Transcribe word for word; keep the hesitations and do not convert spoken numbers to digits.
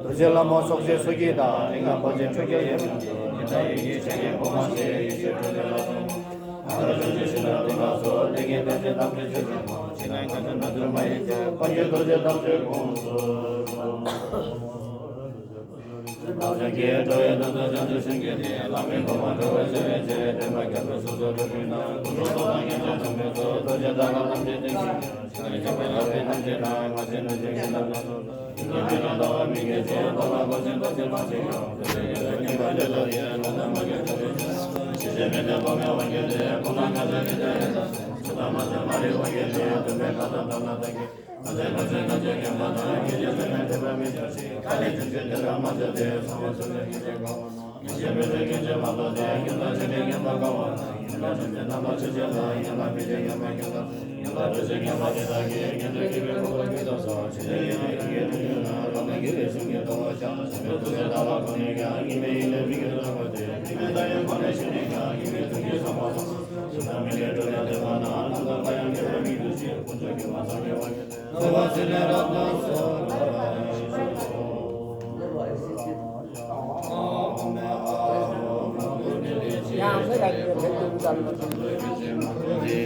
རྡོ་རྗེ་བླ་མ་སོགས་ཆེན་སོ་སྐྱེ་དང་། ལིང་ག་པ་ཆེན་ཁྲོ་རྒྱལ་ཡབ་ཡུམ་དང་། ཡི་དྭགས་ཡི་གེ་འཆད་མཁན་འོ་མ་ཆེ། ཡེ་ཤེས་འཕྲོ་ལྡན་ལ་སོགས། མ་ཧཱ་ཀྲོ་ཆེན་ཤི་ན་ཏི་ལ་སོགས། ལས་མཁན་ཐམས་ཅད་དམ་ཆོས་ཆོས་ཀྱི་དབང་། ཕྱི་ནང་མཁའ་སྤྱོད་རྣལ་འབྱོར་མ་ཡི་ཚེ། དཔལ་གྱི་རྡོ་རྗེ་དམ་ཆོས་དབང་དུ། བདག་ཅག་གི་འགྲོ་བའི་དོན་དུ་བྱང་ཆུབ་ཤིང་གི་གནས། བླ་མེད་སྒོ་མང་འགྲོ་བའི་སེལ་བའི་ཕྱིར། འདྲེན་པ་རྒྱ་མཚོའི་སོ་སོར་བྲོས་ན། ཀུན་རྫོབ་རྟོག་དང་ངེས་འབྱུང་ཚོགས་མེད་ཚོགས། རྡོ་རྗེ་ལྟ་བ་ཐམས་ཅད་སྟེང་ཞིང་གཤེགས། ཤིང་རྣམས་འཇམ་དཔལ་ལྷ་བྲན་ཐམས་ཅད་དང་། མ་ཆེན་གནོད་སྦྱིན་གྱི་རྣམ་སྣང་སོགས། ཡུལ་ལ་མི་སྣང་ལྟ་བ་མི་སྐྱེ་ཚེ། ལྟ་བ་འགོག་ཅིང་ལྟ་ཅིང་མ་བྱེད་ཀྱང་། དེ་ལས་ཡོན་ཏན་ཉམས་པ་ལས་ལ་ཡི། ལོག་ལྟ་མ་སྐྱེས་ཐུབ་པའི་ཕྱིར། ཤེས་བྱའི་མི་ལྡན་གོང་མའི་དབང་གྱུར་ཏེ། གོང་ན་མཁའ་སྤྱོད་ཀྱི་དོན་ཡིན་ལ། ཇི་ལྟར་མ་བྱས་མ་རིག་དབང་གྱུར་ཏེ། སྟོན་པའི་ཁ་དོག་ལྟར་ན་བདག་གིས། མ་བྱས་མ་བྱས་ཁ་ཅིག་མཁྱེན་པ་དང་། ཁྱེད་ཅག་ཚད་མས་ཐེག་པ་མི་འཇོག་ཅིང་། ཁ་ལས་ཆུང་ཆུང་དེ་ལ་མ་འཇོག་སྟེ། ཚང་མ་ཚུལ་ལས་ངེས་ཅན་གང་བ་ན། ངེས་ཤེས་མེད་པའི་སྐྱོན་ཅན་མ་གཏོགས་ཏེ། ཉོན་མོངས་ཆོས་ཅན་ངན་པ་གང་བ་ན། ཉོན་མོངས་ཆོས་ཅན་རྣམ་པ་ཆོས་ཅན་ལ། ཉོན་མོངས་པའི་ཆོས་ངན་པ་སྐྱོན་དང་། ཉོན་མོངས་པའི་ཆོས་ངན་པ་དེ་དག་གིས། ཉན་ཐོས་སྐྱེ་བོའི་འཁོར་ལོ་བསྐྱོད་དུ་གསོལ། ཆོས་ཅན་ཡོན་ཏན་ཡིན་ན། བླ་མ་དགེ་བའི་བཤེས་གཉེན་གདུང་བ་ཆགས། བྱམས་པའི་ཐུགས་རྗེ་ལྟ་བ་ཁོ་ནས་ཀྱང་། སྙིགས་མའི་ཡིད་ལས་མི་འགྱུར་ལ་བབས་ཏེ། མིག་སྨན་ལྟ་བུའི་ངང་ནས་ཞུ་ནས་ཀྱང་། སྙིགས་མའི་ཐུགས་ཀྱི་ཟབ་མོ་ཟབ་མོ། ཇི་ལྟར་མི་ལུས་སྤྲུལ་ནས་བསྟན་པ་ན། རྣམ་དག་པ་ཡང་སྐྱེ་བར་མི་འགྱུར་ཞིང་། དཀོན་མཆོག་གི་མ་ཚང་དགེ་བ་ཉིད་དུ། ཐོབ་པར་བྱས་ནས་རབ་ཏུ་གསོལ། ཡང་མི་ལ་ཡོད་པའི་དོན་དམ།